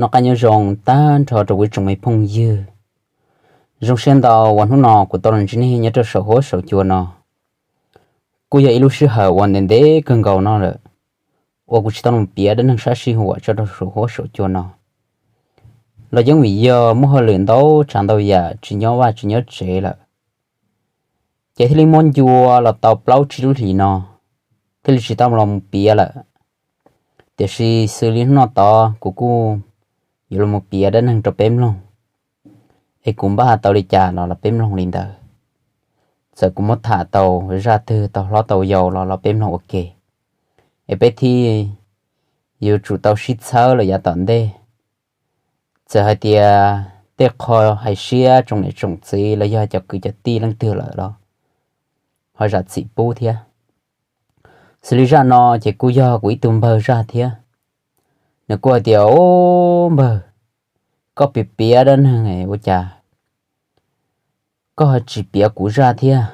Noj qab nyob zoo tag nrho rau kuv ib tsoom me phooj ywg. Zoo siab ntau uas hnub no kuv tau los ntsib nej nyob rau saum huab saum cua no. Kuj yog ib lub sij hawm uas ntev ntev kawg nkaus no lawm uas kuv tsis tau los piav dab neeg sab sij huam tso rau saum huab saum cua no. Los yeej vim yog muaj hauj lwm ntau tsav ntau yam tsis nyob vaj tsis nyob tsev lawm, ces thiaj li muab ncua los tau plaub tsib lub hlis no, thiaj li tsis tau los mus piav lawm. Tiam sis xws li hnub no tod kuv kuj yuav los mus piav dab neeg rau peb mloog, es kuv npaj tau li cas los los peb mloog li ntawd. Txawm kuv muab tham tau zaj twg tau hlob tau yau los los peb mloog ua ke, es peb thiaj yuav tsum tau sib txhawb los yav tom ntej. Txawm hais tias tej qho hais siab tsoom niam tsoom txiv los yog cov kwv cov tij leej twg lawm los ho zam txim pub thiab. Xws li zaj no ces kuj yog kuv ib tug npawg zaj thiab. Nws kuj hais tias, Ub npawg, koj piav piav dab neeg ua cas koj ho tsis piav kuv zaj thiab?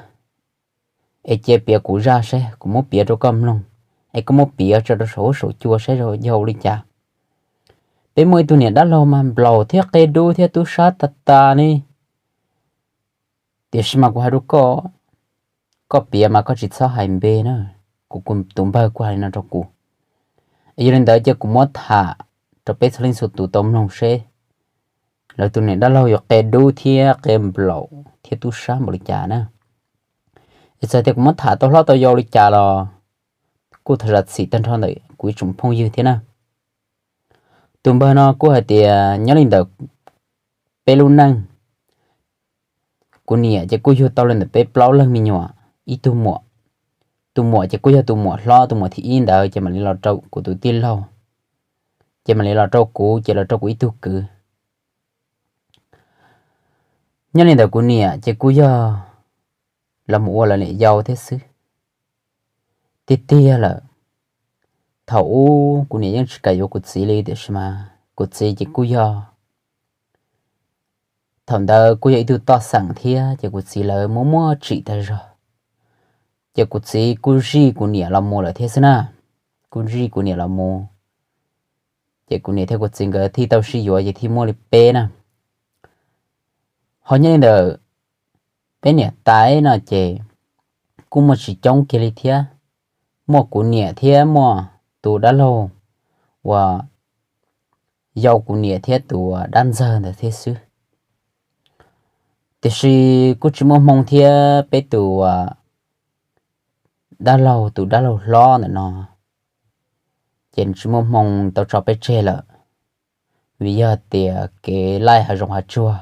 Es cia piav kuv zaj seb kuv muab piav rau koj mloog, es koj muab piav tso rau saum huab saum cua saib yog ua li cas. Peb muaj ib tug niam dab laug mas nplaum thiab qe dub thiab tub sab tas tas ne. Tiam sis mas kuv hais rau koj, koj piav mas koj tsis txhob hais npe na. Kuv, kuv tus npawg kuj hais li no rau kuv. Yog li ntawd ces kuv muab tham rau peb txhua leej txhua tus tau mloog seb lawv tus niam dab laug yuav qe dub thiab qe nplaum thiab tub sab npaum li cas na. Es txawm tias kuv muab tham tau hlob tau yau li cas los kuj thov zam txim tag nrho ntawm kuv ib tsoom phooj ywg thiab na. Tus npawg no kuj hais tias nyob li ntawm peb lub neej, kuv niam ces kuj yug tau li ntawm peb plaub leeg me nyuam, ib tug muam. Tus muam ces kuj yog tus muam hlob, tus muam thib ib ntawd ces mam li los rau kuv tus tij laug, ces mam li los rau kuv, ces los rau kuv ib tug kwv. Nyob li ntawm kuv niam ces kuj yog los mus ua lawv niam yau thiab xwb. Tiag tiag lawm, thaum ub kuv niam yeej tsis kam yuav kuv txiv li, tiam sis mas kuv txiv ces kuj yog, thaum ntawd kuj yog ib tug toj xeem thiab ces kuv txiv lawv muaj muaj tsim tag zog. Ces kuv txiv kuj zij kuv niam los mus lawm thiab xwb na, kuj zij kuv niam los mus. Ces kuv niam thiab kuv txiv nkawd thiaj tau sib yuav ces thiaj muaj li peb na. Ho nyob li ntawm peb niam tais no ces kuj muaj tsis coob kiag li thiab. Muaj kuv niam thiab muaj tus dab laug uas yau kuv niam thiab tus dab ntxawg ntawd thiab xwb. Tiam sis kuj tsis muaj hmoo thiab, peb tus dab laug, tus dab laug hlob ntawm no ces nws tsis muaj hmoo tau tso peb tseg lawm, vim yog tias kev laij hav zoov hav tsuag,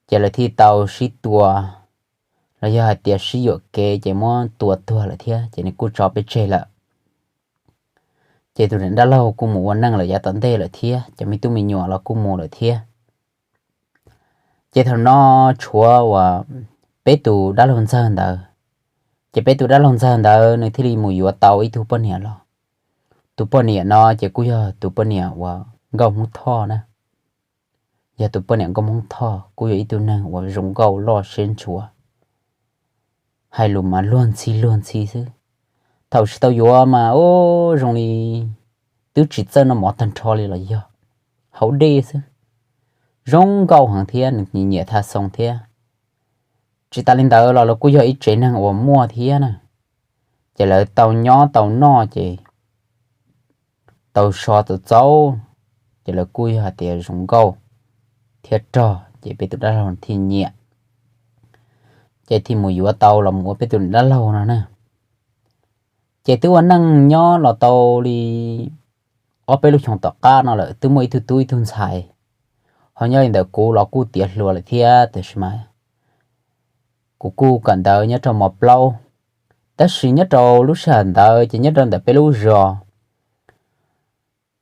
ces lawv thiaj tau sib tua, los yog hais tias sib yuam kev ces muab tua tuag lawm thiab ces nws kuj tso peb tseg lawm. Ces tus niam dab laug kuj mus ua neej lawm yav tom ntej lawm thiab, cov me tub me nyuam los kuj mus lawm thiab. Ces thaum no tshuav uas peb tus dab laug ntxawg ntawd, ces peb tus dab laug ntxawg ntawd nws thiaj li mus yuav tau ib tug poj niam los. Tus poj niam no ces kuj yog tus poj niam uas nkauj Hmoob Thoj na. Yog tus poj niam nkauj Hmoob Thoj kuj yog ib tug neeg uas zoo nkauj loj siab ntshuav, hais lus mas luag ntxhi luag ntxhi xwb. Thaum tsis tau yuav mas ub zoo li twb tsis txawj noj mov tag nrho li los yog, haus dej xwb. Zoo nkauj heev thiab nws nyiam tha xoo thiab. Tsis tas li ntawd los lawv kuj yog ib tsev neeg uas muaj thiab na, ces lawv tau nyob tau noj ces tau so txaus txaus, ces lawv kuj yog hais tias zoo nkauj thiab rog ces peb tus dab laug thiaj nyiam, ces thiaj mus yuav tau los mus ua peb tus dab laug no na. Ces twb ua neej nyob los tau li ob peb lub xyoo tom qab no lawm, twb muaj ib tug tub ib tug ntxhais. Ho nyob li ntawm kuv los kuj tiav hluas lawm thiab, tiam sis mas kuv kuj kawm ntawv nyob rau mos plaub. Tab sis nyob rau lub sij hawm ntawd ces nyob rau ntawm peb lub zos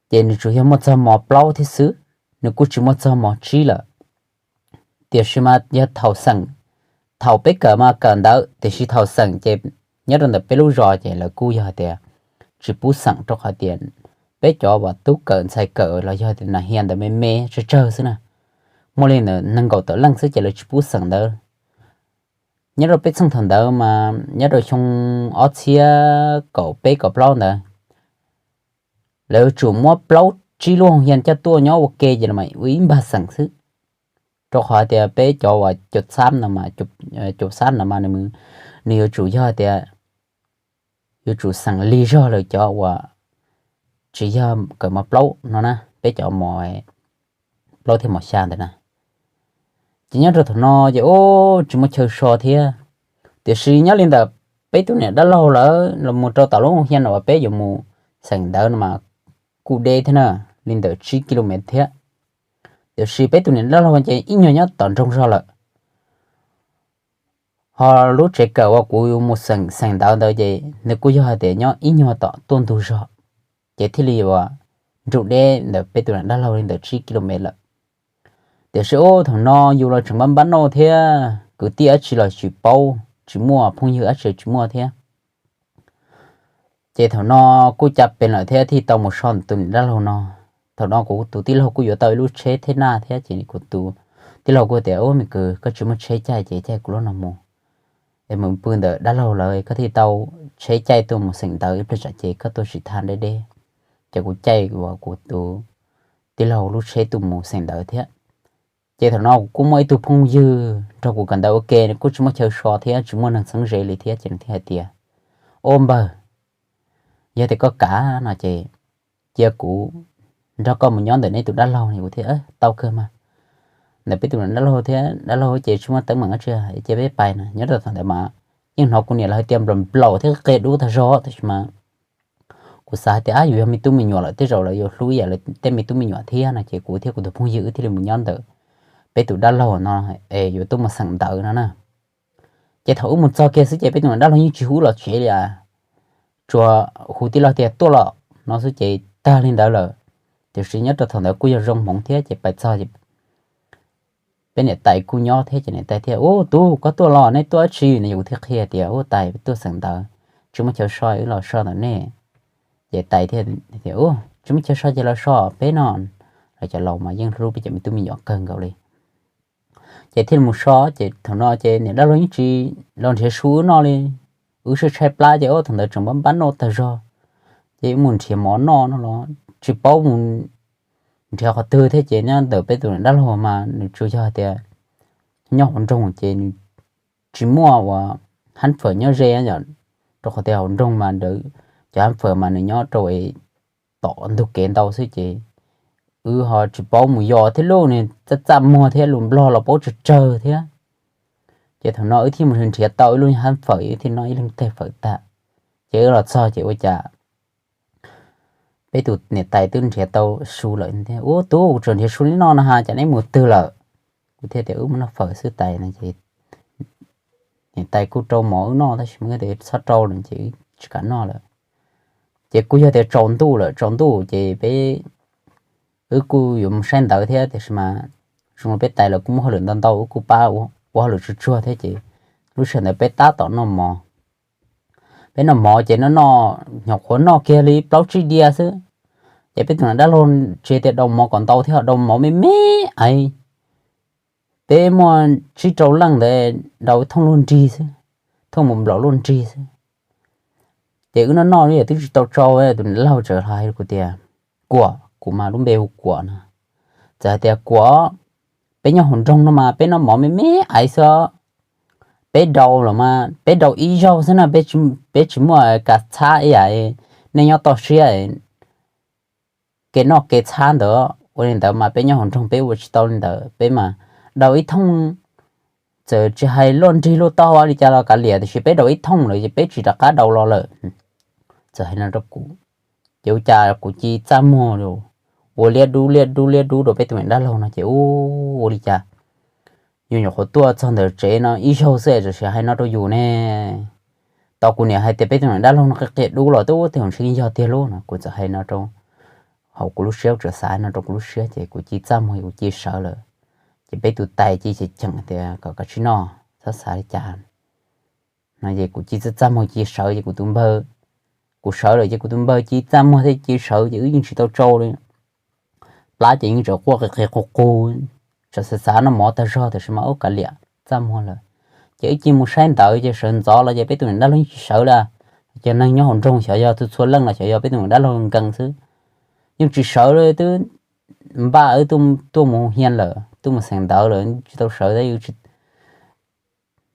ces nws tsuas yog muaj txog mos plaub thiab xwb, nws kuj tsis muaj txog mos tsib lawm. Tiam sis mas yog thaum xeem, thaum peb kawm mas kawm ntawv, tiam sis thaum xeem ces nyob rau ntawm peb lub zos ces lawv kuj yog hais tias tsis pub xeem, rau qhov tias peb cov uas tub kawm ntxhais kawm los yog tias nas hia ntawd me me tsawg tsawg xwb na, muaj li ntawm nees nkaum tawm leej xwb ces lawv tsis pub xeem ntawd. Nyob rau peb txheej thaum ntawd mas nyob rau xyoo ob txhiab kaum peb kaum plaub ntawd, lawv yuav tsum muab plaub tsib lub hoo xya coj tuaj nyob ua ke ces los mas ua ib npag xeem xwb. Rau qhov hais tias peb cov uas cov xab no mas, cov xab no mas nws yuav tsum yog tias yuav tsum xeem lig zog lawm cov uas tsis yog kawm mos plaub no na, peb cov mos plaub thiab mos xya ntawd na. Ces nyob rau thaum no ces ub tsis muaj chaw so thiab. Tiam sis nyob li ntawm peb tus niam dab laug lawv los mus rau tom lub hoo xya uas peb yuav mus xeem ntawd no mas kuj deb thiab na, li ntawm tsib ki lo mev thiab. Tiam sis peb tus niam dab laug ces ib nyuag nyob tom nroog zog lawm. Ho lub tsev kawm uas kuv mus xeem xeem ntawd ntawd ces nws kuj yog hais tias nyob ib nyuag tom tuaj ntug zog, ces thiaj li uas nruj deb ntawm peb tus niam dab laug li ntawm tsib ki lo mev lawm. Tiam sis ub thaum no yus los tseem npab npab noj thiab, kwv tij dab tsi los tsis paub, tsis muaj phooj ywg dab tsi tsis muaj thiab. Ces thaum no kuj cas pes lawm thiab thiaj tau mus so ntawm tus niam dab laug no. Thaum no kuv tus tij laug kuj yuav tau ib lub tsheb thej naj thiab ces kuv tus tij laug kuj tias, Ub me kwv, koj tsis muaj tsheb caij ces caij kuv lub no mus es mus pw ntawm dab laug lawv, koj thiaj tau tsheb caij tuaj mus xeem ntawv ib pliag tsam ces koj tuaj tsis tau deb deb. Ces kuv caij uas kuv tus tij laug lub tsheb tuaj mus xeem ntawv thiab. Ces thaum no kuv kuj muaj ib tug phooj ywg nrog kuv kawm ntawv ua ke, nws kuj tsis muaj chaw so thiab tsis muaj neeg txheeb ze li thiab ces nws thiaj hais tias, Ub npawg, yog tias koj kam no ces cia kuv nrog koj mus nyob ntawm neb tus dab laug no. Kuv thiaj tau kawg mas, ntawm peb tus dab laug thiab dab laug ces tsis muaj teeb meem dab tsi, cia peb pais no. Nyob rau thaum ntawd mas yeej hnov kuv niam lawv hais tias nplaum nplaum thiab qia dub tag zog, tab sis mas kuv xav hais tias, Ab, yus yog me tub me nyuam lawm, tej zaum lawv yuav hlub ib yam li tej me tub me nyuam thiab no ces kuv thiab kuv tus phooj ywg wb thiaj li mus nyob ntawm peb tus dab laug no es yuav tuaj mus xeem ntawv no na. Ces thaum wb mus txog kiag xwb ces peb tus dab laug yeej tsis hu wb los tsev li, tsuas hu tij laug tias, Tuaj los no xwb ces tag li ntawd lawm. Tiam sis nyob rau thaum ntawd kuj yog zoo hmoov thiab ces pais txog peb niam tais kuj nyob thiab ces niam tais thiaj, Ub tub, koj tuaj los, nej tuaj dab tsi no? Ces kuv thiaj qhia tias, Ub tais, tuaj xeem ntawv, tsis muaj chaw so, wb los so ntawm nej. Ces tais thiaj tias, Ub, tsis muaj chaw so ces los so peb no. Lawv cov laus mas yeej hlub peb cov me tub me nyuam kawg nkaus li. Ces thiaj mus so, ces thaum no ces niam dab laug yeej tsis los nrhiav su wb noj li. Wb tshaib tshaib plab ces ub thaum ntawd tseem npab npab noj tag zog, ces wb mus nrhiav mov noj no los tsis paub mus nrhiav qhov twg thiab ces nyob ntawm peb tus niam dab laug mas nws tsuas yog tias nyob hauv nroog ces nws tsis muaj uas hab fawm nyob ze, rau qhov tias hauv nroog mas cov hab fawm mas nws nyob rau tom ntug kev ntau xwb ces wb ho tsis paub mus yos thiab lauj, nws txaj txaj muag thiab lus Nplog los paub tsawg tsawg thiab. Ces thaum no wb thiaj mus nrhiav tau ib lub hab fawm, wb thiaj noj ib leeg teg fawm tag. Ces wb los txog ces ua cas peb tus niam tais twb nrhiav tau su lawm. Ub tub, kuv tseem nrhiav su li no no ha, cas neb mus twg lawm? Kuv thiaj tias, Wb mus noj fawm xwb tais no ces niam tais kuj rau mov wb noj tab sis mas tias txhob rau lawm ces wb tsis kam noj lawm. Ces kuj yog tias tsaus ntuj lawm, tsaus ntuj ces peb, wb kuj yuav mus saib ntawv thiab tiam sis mas zoo li peb tais lawv kuj muaj hauj lwm ntau ntau, wb kuj pab ua hauj lwm tsuag tsuag thiab ces lub sij hawm ntawd peb tab tom noj mov. Peb noj mov ces noj noj nyuam qhuav noj kiag li plaub tsib diav xwb, ces peb tus niam dab laug tsis tias daus mov kom ntau thiab, daus mov me me aiv. Peb muaj tsib rau leej ntawd daus thooj luaj nrig xwb, thooj mus nplaum luaj nrig xwb. Ces wb noj noj li twb tsis tau tsau, tus niam dab laug txawm hais rau kuv tias, Kuam, kuv mas lub npe hu Kuam no, txawm hais tias, Kuam, peb nyob hauv nroog no mas peb noj mov me me aiv xwb, peb daus los mas peb daus ib zaug xwb na, peb tsis muaj kav txhab ib yam nej nyob toj siab kev noj kev txhab ntawd. Ua li ntawd mas peb nyob hauv nroog peb ua tsis tau li ntawd, peb mas daus ib thooj, txawm tsis hais luaj nrig luaj tog li cas los kav liam, tiam sis peb daus ib thooj lawm ces peb tsis rov qab daus los lawm. Txawm hais no rau kuv, ces ua cas kuv cia li txaj muag ua liab dub liab dub liab dub rau peb tus niam dab laug no ces ua li cas yus nyuam qhuav tuaj txog ntawm tsev no ib zaug xwb es txawm hais no rau yus ne. Tau kuv niam hais tias peb tus niam dab laug no qia qia dub los twb ua tej hauv ntshe yog tiag lauj no, kuv txawm hais no rau hauv kuv lub siab, txawm xav no rau kuv lub siab ces kuv cia li txaj muag kuv cia li sawv lawm. Ces peb tus tais cia li cheem tias kom kav tsij noj, txhob xav li cas no ces kuv cia li txaj txaj muag cia li sawv ces kuv tus npawg, kuv sawv lawm ces kuv tus npawg cia li txaj muag thiab cia li sawv ces wb yeej tsis tau tsau li. Plab ces yeej tseem quaj qis qis qus qus, tseem xav xav noj mov tag zog tiam sis mas ub kav liam txaj muag lawm. Ces wb cia li mus saib ntawv ces sawv ntxov los ces peb tus niam dab laug yeej tsis sawv li. Ces neeg nyob hauv nroog xyov yog txhua txhua leej los xyov yog peb tus niam dab laug nkees xwb. yeej tsis sawv li, twb npaj wb tuaj mus hia lawm, tuaj mus xeem ntawv lawm, tsis tau sawv thiab.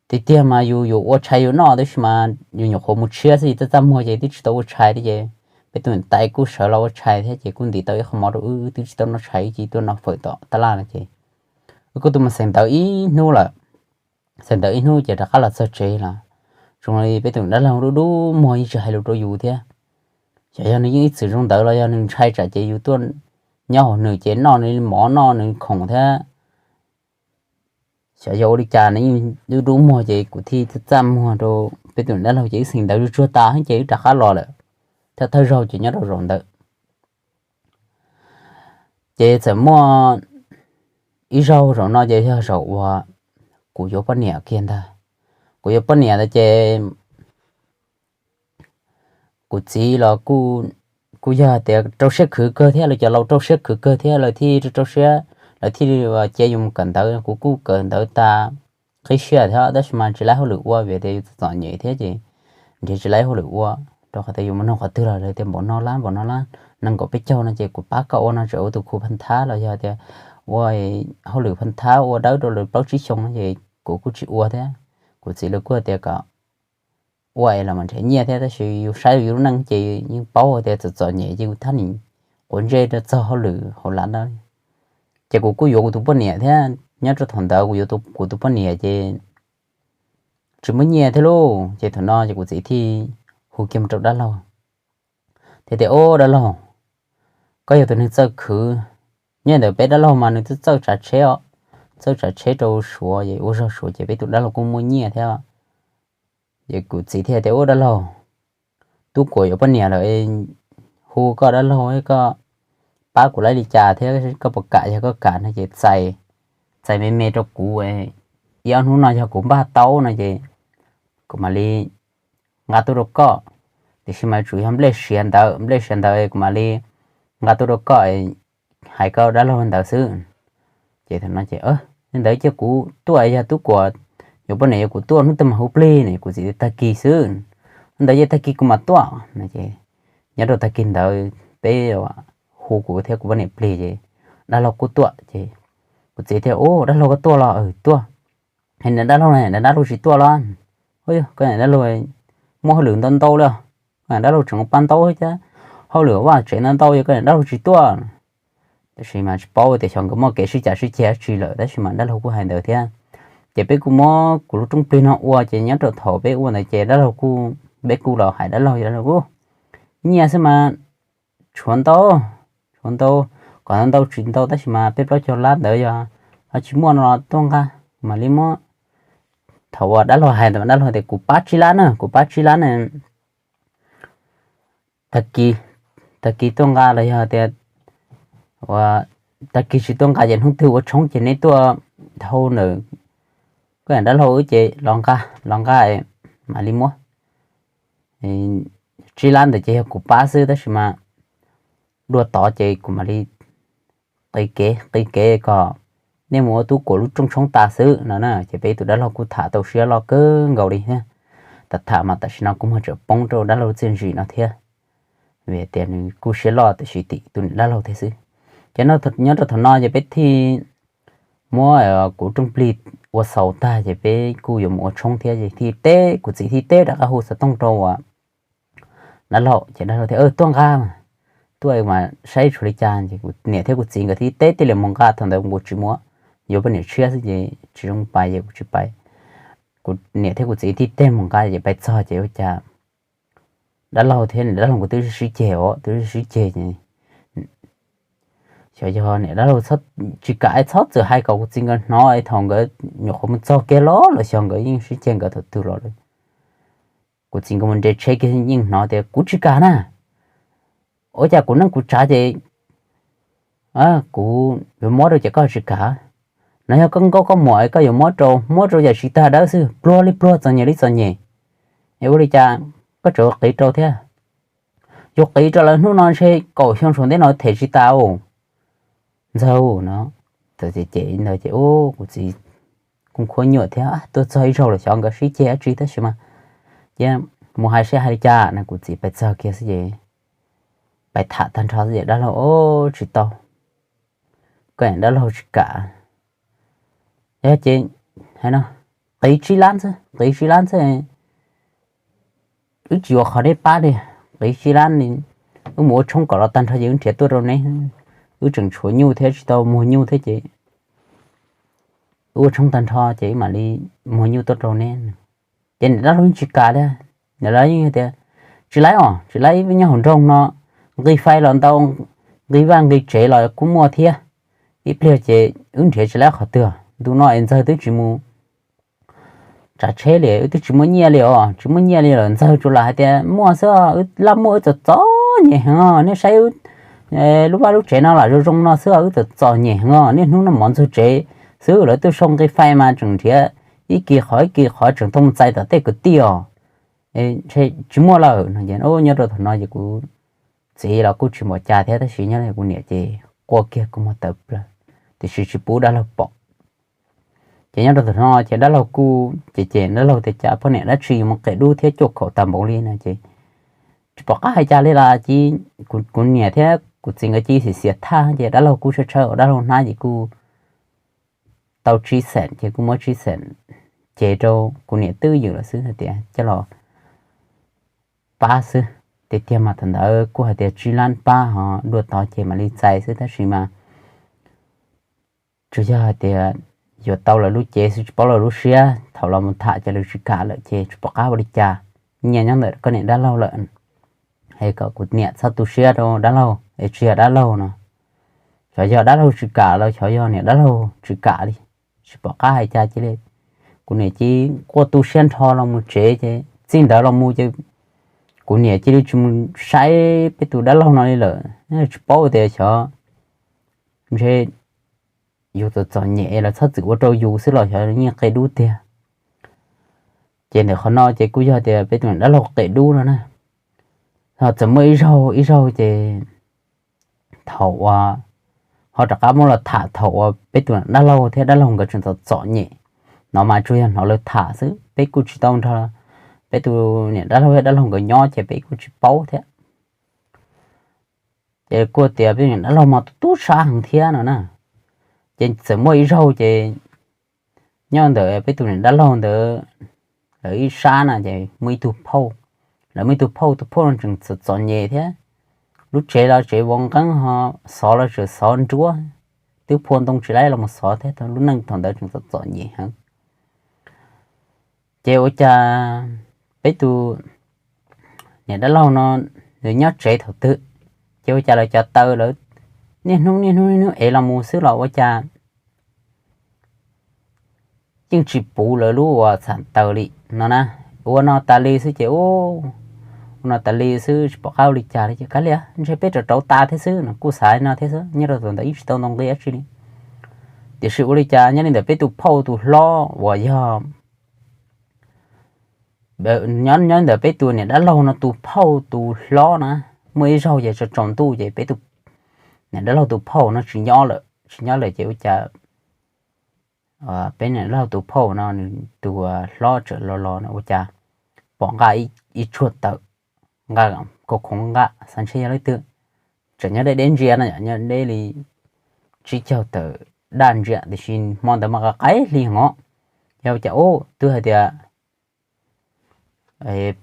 Tiag tiag mas yus yuav ua tshais yus noj tab sis mas yus nyuam qhuav mus tshiab xwb, txaj txaj muag ces twb tsis tau ua tshais thiab ces peb tus niam tais kuj sawv los ua tshais thiab ces kuj ntim tau ib qho mov rau wb, wb twb tsis tau noj tshais, wb cia tuaj noj fawm tom taj laj no ces wb kuj tuaj mus xeem ntawv ib hnub lawm. Xeem ntawv ib hnub ces rov qab los txog tsev los zoo li peb tus dab laug dub dub muag yeej tsis hais lus rau yus thiab. Xyov yog nws yeej ib txwm zoo ntawd los yog nws ntshai tsam ces yus tuaj nyob hauv nws ces noj nws mov noj nws khoom thiab. Xyov yog ua li cas nws yeej dub dub muag ces kuv thiaj txaj txaj muag rau peb tus dab laug ces wb xeem ntawv tsuag tsuag tas ces wb rov qab los lawm. Thawj thawj zaug ces nyob rau zaum ntawd ces txawm muaj ib zaug, zaum no ces yog zaum uas kuv yuav poj niam kiag ntag. Kuv yuav poj niam ntawd ces kuv txiv los kuj yog tias rau siab khwv kawg thiab, lawv cov laus rau siab khwv kawg thiab lawv thiaj rau siab, lawv thiaj li cia yus mus kawm ntawv. Kuv kuj kawm ntawv tas qib siab thiab tab sis mas tsis laib hauj lwm ua vim tias yus txom txom nyem thiab ces nrhiav tsis laib hauj lwm ua, rau qhov tias yus mus nug qhov twg los lawv tias npaum no lab npaum no lab, nees nkaum peb caug no ces kuv pab koj ua no tseem ua tus khu phaj thab los yog tias ua hauj lwm phaj thab ua dawb rau lawv plaub tsib xyoo no ces kuv kuj tsis ua thiab. Kuv txiv lawv kuj tias kom ua es los mam nrhiav nyiaj thiab tab sis yus saib yus lub neej ces yeej paub tias txom txom nyem ces kuv thab nim quav ntsej rau txog hauj lwm hauv lav ntawd. Ces kuv kuj yuav kuv tus poj niam thiab nyob rau thaum ntawd kuv yuav kuv tus poj niam ces tsis muaj nyiaj thiab lauj. Ces thaum no ces kuv txiv thiaj hu kiag mus rau dab laug thiab tias, Ob dab laug, koj yog tus neeg txawj khwv. Nyob ntawm peb dab laug mas nws twb txawj tsav tsheb os, txawj tsav tsheb rau Suav es ua zog Suav ces peb tus dab laug kuj muaj nyiaj thiab. Ces kuv txiv thiaj tias, Ub dab laug, Tub Kuam yuav poj niam lawm, hu koj dab laug koj pab kuv laib li cas thiab koj puas kam? Yog koj kam no ces txais, txais me me rau kuv, ib ob hnub no yog kuv npaj tau no ces kuv mam li nqa tuaj rau koj. Tiam sis mas yuav tsum yog nplej siav ntawd, nplej siav ntawd kuv mam li nqa tuaj rau koj, hais koj dab laug ntawd xwb. Ces thaum no ces, Li ntawd cia kuv tuaj, yog Tub Kuam yuav poj niam yuav kuv tuaj hnub twg mas hu plig no? Kuv txiv tias, Tag kis xwb. Li ntawd ces tag kis kuv mam tuaj no ces nyob rau tag kis ntawd peb hu kuv thiab kuv poj niam plig ces dab laug kuj tuaj ces kuv txiv thiaj, Ub dab laug koj tuaj los? Tuaj. Niam dab laug, niam dab laug tsis tuaj los? Yog koj niam dab laug muaj hauj lwm ntau ntau li, koj niam dab laug tseem ua pab ntaub thiab hauj lwm vaj tsev ntau ntau, yog koj niam dab laug tsis tuaj. Tab sis mas tsis paub tias xyov nkawd muaj kev sib cav sib ceg dab tsi lawm tab sis mas dab laug kuj hais ntawd thiab. Ces peb kuj muab kuv lub rooj plig no ua ces nyob rau thaum peb ua ntawd ces dab laug kuj, peb kuj los hais dab laug, dab laug kuj, Nyiaj xwb mas tshuav ntau, tshuav ntau, kom ntau tsis ntau tab sis mas peb plaub caug lab ntawd yog ho tsis muaj no los tuaj nqa, mam li muab. Thaum uas dab laug hais ntawd dab laug tias, Kuv pab tsib lab na, kuv pab tsib lab na. Tag kis, tag kis tuaj nqa los yog tias ua, tag kis tsis tuaj nqa ces hnub twg ua tshoob ces neb tuaj hau ntawm koj niam dab laug wb ces los nqa, los nqa mam li muab. Tsib lab ntawd ces yog kuv pab xwb tab sis mas dua tod ces kuv mam li qi kev, qi kev kom nej mus ua Tub Kuam lub rooj tshoob tas xwb no na. Ces peb tus dab laug kuj tham tau siab loj kawg nkaus li thiab. Tham tham mas tam sim no kuv muag tseem poob rau dab laug txiaj ntsim no thiab, vim tias nws kuj siab loj tiam sis tim tus niam dab laug thiab xwb. Ces nyob rau thaum no ces peb thiaj muab kuv rooj plig ua xaus tag ces peb kuj yuav mus ua tshoob thiab ces thiaj teb, kuv txiv thiaj teb rov qab hu xov tooj rau uas dab laug ces dab laug thiaj, Tuaj nqa mas, tuaj mas saib tshuav li cas. Ces kuv niam thiab kuv txiv nkawd thiaj teb tiaj li mus nqa, thaum ntawd kuv tsis muaj, yuav poj niam tshiab xwb ces tsis zoo pais ces kuv tsis pais. Kuv niam thiab kuv txiv thiaj teg mus nqa ces pais txog ces ua cas dab laug thiab niam dab laug nkawd twb sib ceg os, twb sib ceg ces xyov yog niam dab laug tsis kam es txhob txwm hais kom kuv txiv nkawd hnov es thaum nkawd nyuam qhuav mus txog kiag los los xyov nkawd yeej sib ceg nkawd thaum twg los lawm. Kuv txiv nkawd mus nres tsheb kiag yeej hnov tias kuv tsis kam na. Ua cas kuv neej kuv tsav ces kuv yuav muab rau ces koj tsis kam. No yog koj nkauj koj muam koj yuav muab rau, muab rau yam tsis tag dawb xwb, pluag li pluag, txom nyem li txom nyem. Es ua li cas koj tseem qiv rau thiab? Yus qiv rau lawv hnub no ntshe kaum xyoo saum ntej no them tsis tas. Ntxawg no, ces ntawd ces kuv txiv kuj khuab nyuam thiab, tuaj txog ib zaug los xyov nkawd sib ceg dab tsi tab sis mas cia mus hais seb hais li cas no. Kuv txiv pais txog kiag xwb ces pais tham tag nrho xwb ces dab laug, o, tsis tau, koj niam dab laug tsis kam. Yog ces, hais no, qiv tsib lab xwb, qiv tsib lab xwb, wb tsis yuav qhov nej pab li, qiv tsib lab, wb mus ua tshoob kom los tag nrho ces wb nrhiav tuaj rau neb. Wb tseem tshuav nyuj thiab tsis tau muag nyuj thiab ces wb ua tshoob tag nrho ces wb mam li muag nyuj tuaj rau neb. Ces niam dab laug yeej tsis kam li, niam dab laug yeej tias, tsis laib os, tsis laib, nyob hauv nroog no nqi fais los ntau, nqi vaj nqi tsev los kuj muaj thiab. Ib pliag ces wb nrhiav tsis laib qhov twg, ntu no es Ntxawg twb tsis mus tsav tsheb li, wb twb tsis muaj nyiaj li os, tsis muaj nyiaj li lawm, Ntxawg tsuas lam hais tias muaj xwb, wb laj muaj wb txom txom nyem heev os, nej saib lub vaj lub tsev no lam zoo zoo no xwb, wb txom txom nyem heev os, niaj hnub noj mov ntxuag tsev xwb, lawv tuaj sau nqi fais mas tseem nrhiav ib kis qhov ib kis qhov tseem tau mus txais tom tej kwv tij os, tsis muaj lawm no. Nyob rau thaum no ces kuv txiv los kuj tsis npaum cas thiab, tab sis nyob li kuv niam ces quaj kiag kua muag tawv plaws, tiam sis tsis pub dab laug pom. Ces nyob rau thaum no ces dab laug kuj cem cem dab laug tias cas poj niam dab tsi yuav mus qia dub thiab cuaj khaum tag npaum li no ces tsis pom qab hais cas li las. Ces kuv niam thiab kuv txiv nkawd cia li xiam xiam thaj ces dab laug kuj tshawb tshawb ua dab laug hnab ces kuj tau tsib xeem ces kuj muab tsib xeem ces rau kuv niam twb ywm lawm xwb hais tias coj los pab xwb. Tiag tiag mas thaum ntawd kuj hais tias tsib lab pab ho dua tod ces mam li txais xwb tab sis mas tsuas yog hais tias yuav tau lawv lub cev xwb tsis paub lawv lub siab, thaum los mus tham ces lawv tsis kam lawm ces tsis pom qab ua li cas. Nyiaj nyob ntawm koj niam dab laug lawm, es kom kuv niam txhob tu siab rau dab laug es tsis yog dab laug no, xyov yog dab laug tsis kam los xyov yog niam dab laug tsis kam li, tsis pom qab hais cas cia li. Kuv niam cia li quaj tu siab nrho los mus tsev ces txij ntawd los mus ces kuv niam cia li tsis mus saib peb tus dab laug no li lawm, tsis paub tias xyov ntshe yus txom txom nyem lawv txhob txwm ua rau yus xwb los xyov nyiaj qia dub tiag. Ces ntawm qhov no ces kuj yog tias peb tus niam dab laug qia dub no na. Ho txawm muaj ib zaug ib zaug ces thaum uas ho rov qab muab los tham thaum uas peb tus niam dab laug thiab dab laug nkawd tseem txom txom nyem no mas tsuas yog hnov lawv tham xwb, peb kuj tsis tau nrog peb tus niam dab laug thiab dab laug nkawd nyob ces peb kuj tsis paub thiab. Ces kuj tias peb tus niam dab laug mas tu tu siab heev thiab no na. Ces txawm muaj ib zaug ces nyob ntawm peb tus niam dab laug ntawd lawv ib sab na ces muaj ib tug phauj, lawv muaj ib tug phauj, tus phauj no tseem txom txom nyem thiab, lub tsev los tsev vov nqeeb ho xov los tseem xov nruab, twb phua ntoo tsis laib los mus xov thiab, lub neej thaum ntawd tseem txom txom nyem heev. Ces ua cas peb tus niam dab laug no nws nyob tsev thaum twg, ces ua cas lawv cov taws lawv niaj hnub niaj hnub niaj hnub ev los mus xwb los ua cas yeej tsis puv lawv lub uas txham taws li no na. Ua no tas li xwb ces ua no tas li xwb tsis pom qab ua li cas li ces kav liam ntshe peb rauv rauv tas thiab xwb no, kuj xav li no thiab xwb, nyob rau thaum ntawd yeej tsis tau ntoo nqi dab tsi li. Tiam sis ua li cas nyob li ntawm peb tus phauj tus hlob uas yog nyob ntawm peb tus niam dab laug no tus phauj tus hlob na, muaj ib zaug ces tsaus tsaus ntuj ces peb tus niam dab laug tus phauj no tsis nyob lawm, tsis nyob lawm ces ua cas peb niam dab laug tus phauj no nws tus hlob txawm los los no ua cas pom nqa ib tsuag tawm, nqa khoov khoov nqa xav ntshe yog leej twg, tseem nyob deb deb ntsia no, nyob deb li tsib caug tawm daj ntsia tiam sis hmo ntawd mas qaib hli heev os. Yog ua cas ub twb hais tias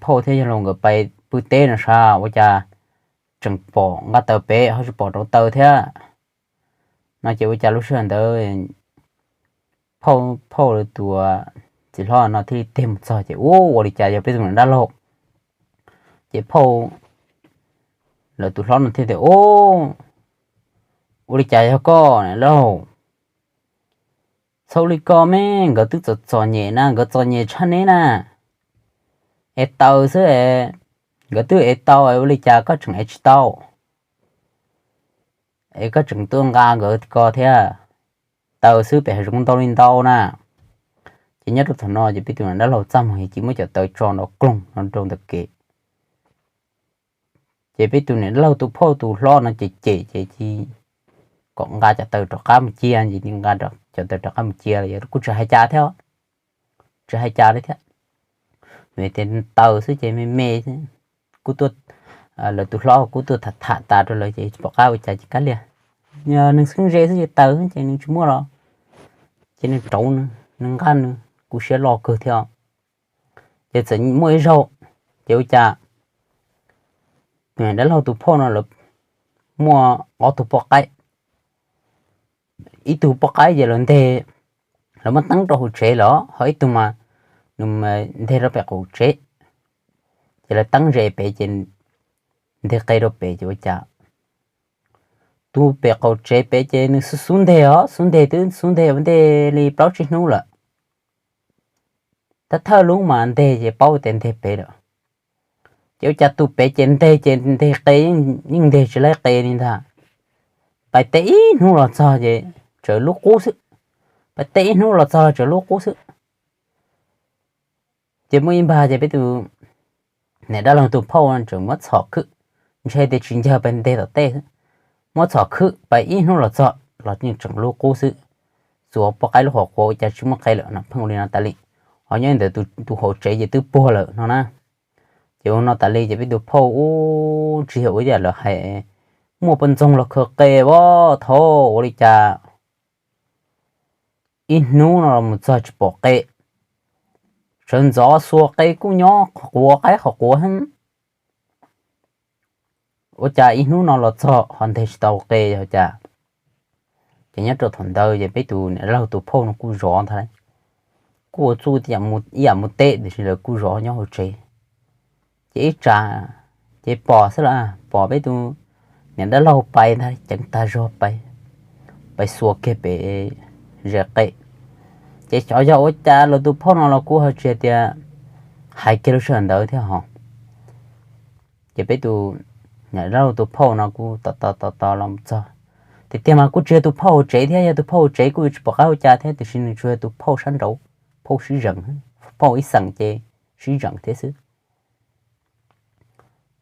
phauj thiab yawg laus nkawd pais pw teb no sav ua cas tseem pom nqa taws pem ho tsis pom rauv taws thiab no ces ua cas lub sij hawm ntawd phauj, phauj lawv tus txiv hlob no thiaj li tig mus txog ces ua ua li cas yog peb tus niam dab laug. Ces phauj lawv tus hlob no thiaj tias ua li cas yog koj niam laug, txhob ua li ko me, nkawd twb txom txom nyem na, nkawd txom nyem tshaj neb na, ev taws xwb es nkawd twb ev tau ua li cas koj tseem ev tsis tau es koj tseem tuaj nqa nkawd ko thiab, taws xwb pem hav zoov ntau li ntau na. Ces nyob rau thaum no ces peb tus niam dab laug txaj muag ces muab cov taws tso nrov kloog no rau ntawm kev. Ces peb tus niam dab laug tus phauj tus hlob no ces cem ces kom nqa cov taws rov qab mus cia ces nqa cov taws rov qab mus cia los yog kuj tsis hais cas thiab, tsis hais cas li thiab. Vim tias taws xwb ces me me, kuj tuaj lawv tus hlob kuj tuaj tham tham tas rau lawv ces tsis pom qab ua cas ces kav liam, yog nws xeeb ze xwb ces taws ces nws tsis muaj los, ces nws rauv nws, nws nqaj nws, kuv siab loj kawg thiab. Ces txawm muaj ib zaug, ces ua cas tus niam dab laug tus phauj no lawv muaj ob tug poj qaib, ib tug poj qaib ces lawv nteg, lawv muab teeb rau hauv tsev lawm, ho ib tug mas nws nteg rau pem qaum tsev, ces lawv teeb ze pem ces nteg qe rau pem ces ua cas tus pem qaum tsev pem ces nws xub xub nteg os, xub nteg twb xub nteg ua ntej li plaub tsib hnub lawm. Thawj thawj lub mas nteg ces paub tias nteg pem lawm, ces ua cas tus pem ces nteg ces nteg qe, yeej nteg tsis laib qe li ntag. Pais teb ib hnub los txog ces tsaws lub qub xwb, pais teb ib hnub los txog tsaws lub qub xwb. Ces muaj ib npag ces peb tus niam dab laug tus phauj tseem muab txhom khwb, ntshe tias tsis ncag pais nteg tom tej xwb, muab txhom khwb pais ib hnub los txog los yeej tseem lub qub xwb. Txuas poj qaib lub qhov quav ua cas tsis muaj qe lawm no, pheej ua li no tas li. Ho nyob ntawd tus hauv tsev ces twb puag lawm no na. Ces ua no tas li ces peb tus phauj ub tsis yog ua yam lawv hais, muaj poj ntxoog los khaws qe as, thaum ua li cas ib hnub no los mus txog tsis pom qe, sawv ntxov xuas qe kuj nyob qhov quav qaib qhov quav heev. Ua cas ib hnub no los txog ho nteg tsis tau qe yog cas? Ces nyob rau thaum ntawd ces peb tus niam dab laug tus phauj no kuj zov ntag, kuj ua txuj ib yam mus teb tiam sis lawv kuj zov nyob hauv tsev. Ces ib tsam ces pom xwb las, pom peb tus niam dab laug pais ntag, ceev tag zog pais, pais xuas kiag pem ze qe. Ces xyov yog ua cas lawv tus phauj no los kuj ho tsis tias hais kiag lub sij hawm ntawd thiab ho. Ces peb tus niam dab laug tus phauj no kuj tos tos tos tos los txog, tiag tiag mas kuj tsis yog tus phauj hauv tsev thiab, yog tus phauj hauv tsev kuj yuav tsis pom qab ua cas thiab, tiam sis nws tsuas yog tus phauj sab nraud, phauj sib zeem, phauj ib xeem ces sib zeem thiab xwb.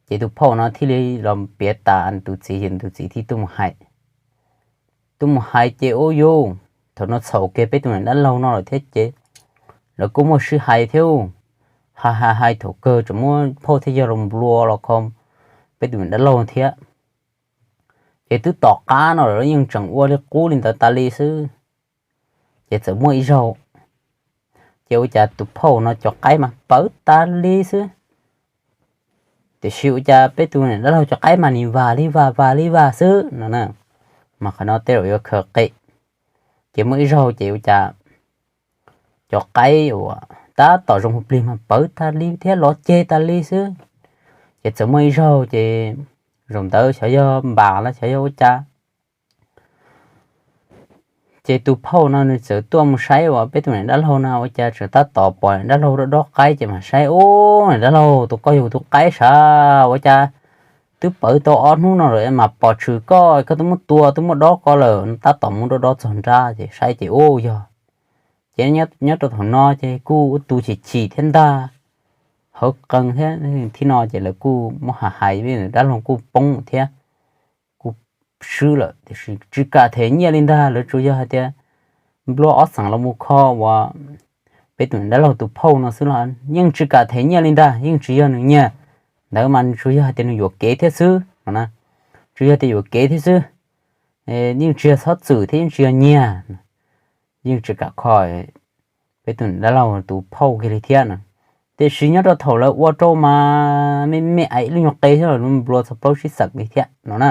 Ces tus phauj no thiaj li los piav tas tus txiv, ces tus txiv thiaj tuaj mus hais, tuaj mus hais ces ua yus, thaum no txhaum kiag peb tus niam dab laug no lawm thiab ces lawv kuj muaj sij hais thiab, hais hais hais thaum kawg tseem muab phauj thiab yawg los nplua los kho peb tus niam dab laug thiab. Ces twb tom qab no lawm yeej tseem ua li qub li ntawd tas li xwb. Ces txawm muaj ib zaug, ces ua cas tus phauj no cov qaib mas pawv tas li xwb, tiam sis ua cas peb tus niam dab laug cov qaib mas nim vas li vas vas li vas xwb no na. Mas qhov no tej zaum yuav khaws qe. Ces muaj ib zaug ces ua cas cov qaib uas tab tom zoo plig mas pawv tas li thiab lov ceg tas li xwb. Ces txawm muaj ib zaug ces zaum ntawd xyov yog npam los xyov yog ua cas, ces tus phauj no nws txawm tuaj mus saib uas peb tus niam dab laug no ua cas tseem tab tom pom niam dab laug dob dob qaib ces mas saib, ub, niam dab laug, tus koj yug tus qaib sav ua cas twb pawv tau ob hnub no lawm mas pom tshwm koj, koj twb muab tua twb muab dob koj lawm, tab tom muab dob dob txog nrab ces saib ces ub yog. Ces nyob rau thaum no ces kuj ua tus chim chim thiab ntag, hauv qee thiab thib no ces lawv kuj muab hais hais, peb niam dab laug kuj poob thiab, kuj swb lawm tiam sis tsis kam them nyiaj li ntag, lawv tsuas yog hais tias nplua ob xeem los mus kho uas peb tus niam dab laug tus phauj no xwb los yeej tsis kam them nyiaj li ntag, yeej tsis yog nws nyiag ntawd mas tsuas yog hais tias nws yuam kev thiab xwb no na, tsuas yog tias yuam kev thiab xwb, yeej tsis yog txhob txwm thiab yeej tsis yog nyiag, yeej tsis kam kho peb tus niam dab laug tus phauj kiag li thiab no. Tiam sis nyob rau thaum lawv ua rau mas me me ib lub nyuag qe thiab los nplua txog plaub tsib xeem li thiab no na.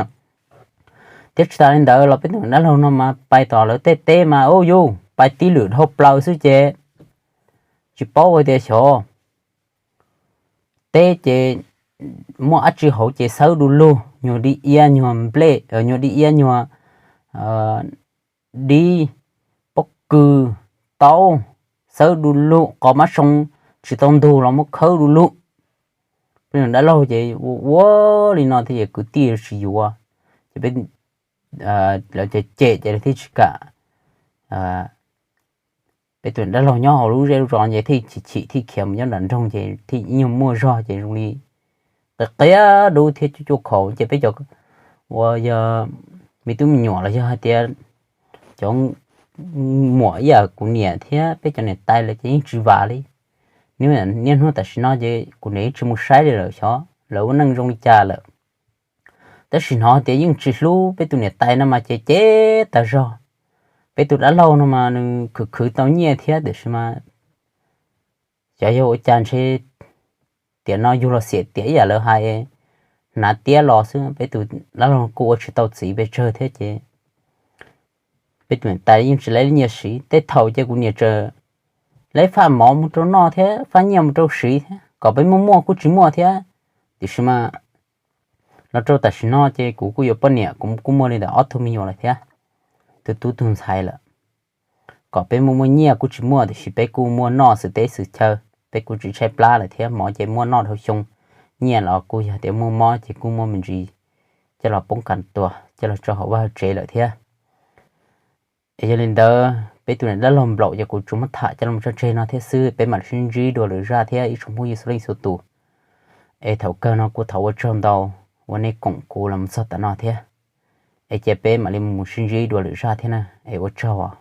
Thiab tsis tas li ntawd los peb tus niam dab laug no mas pais tom lawv tej teb mas ub yus pais tib lwm dhau plaws xwb ces tsis paub hais tias xyov teb ces muaj dab tsi hauv ces xawb du lug, nyuag dib iab nyuag nplej, nyuag dib iab nyuag dib, pob kws, taub, xawb du lug, qos mab soo tsis tau ntug los muab khawb du lug. Peb niam dab laug ces ua ua li no thiab ces kwv tij tsis yuav, ces peb, lawv cem cem ces lawv thiaj tsis kam. Peb tus niam dab laug nyob hauv lub zej lub zos ces thiaj chim chim thiaj khiav mus nyob nram nroog ces thiaj ib nyuag muaj zog ces zoo li qia qia dub thiab cuj cuaj khaus ces peb cov uas yog me tub me nyuam los yog hais tias cov muam ib yam kuv niam thiab peb cov niam tais lawm ces yeej tsis vam li. Niaj hnub tam sim no ces kuv niam yeej tsis mus saib li lawm, xyov lawv ua neej zoo li cas lawm. Tab sis hnov tias yeej tsis hlub peb tus niam tais no mas ces cem tag zog. Peb tus dab laug no mas nws khwv khwv tau nyiaj thiab tiam sis mas xyov yog ua cas ntshe tiam no yug los xiam tiam ib yam lawv hais, hnav tiab los xwb. Peb tus dab laug kuj ua tsis tau txiv pes tsawg thiab ces peb tus niam tais yeej tsis laib nyiaj siv. Tej thaum ces kuv niam tseem laib faj mov mus rau noj thiab faj nyiaj mus rau siv thiab, kom peb muaj muaj kuj tsis muaj thiab. Tiam sis mas los rau tam sim no ces kuv kuj yuav poj niam, kuv kuj muaj li ntawm ob tug me nyuam lawm thiab, tus tub tus ntxhais lawm. Kom peb muaj muaj nyiaj kuj tsis muaj, tiam sis peb kuj muaj noj xwm teb xwm chaw, peb kuj tsis tshaib plab lawm thiab. Mov ces muaj noj dhau xyoo, nyiaj los kuj yog tias muaj mob ces kuj muaj me ntsis coj los poob kas tuas coj los tso hauv vaj hauv tsev lawm thiab. Es yog li ntawd peb tus niam dab laug nplaum ces kuv tsuas muab tham coj los tso tseg no thiab xwb. Peb mam li sib ntsib dua lwm zaj thiab ib tsoom phooj ywg txhua leej txhua tus. Es thaum kawg no kuj thov ua tsaug ntau uas nej koom kuv los mus txog tam no thiab. Es cia peb mam li mus sib ntsib dua lwm zaj thiab na, es ua tsaug.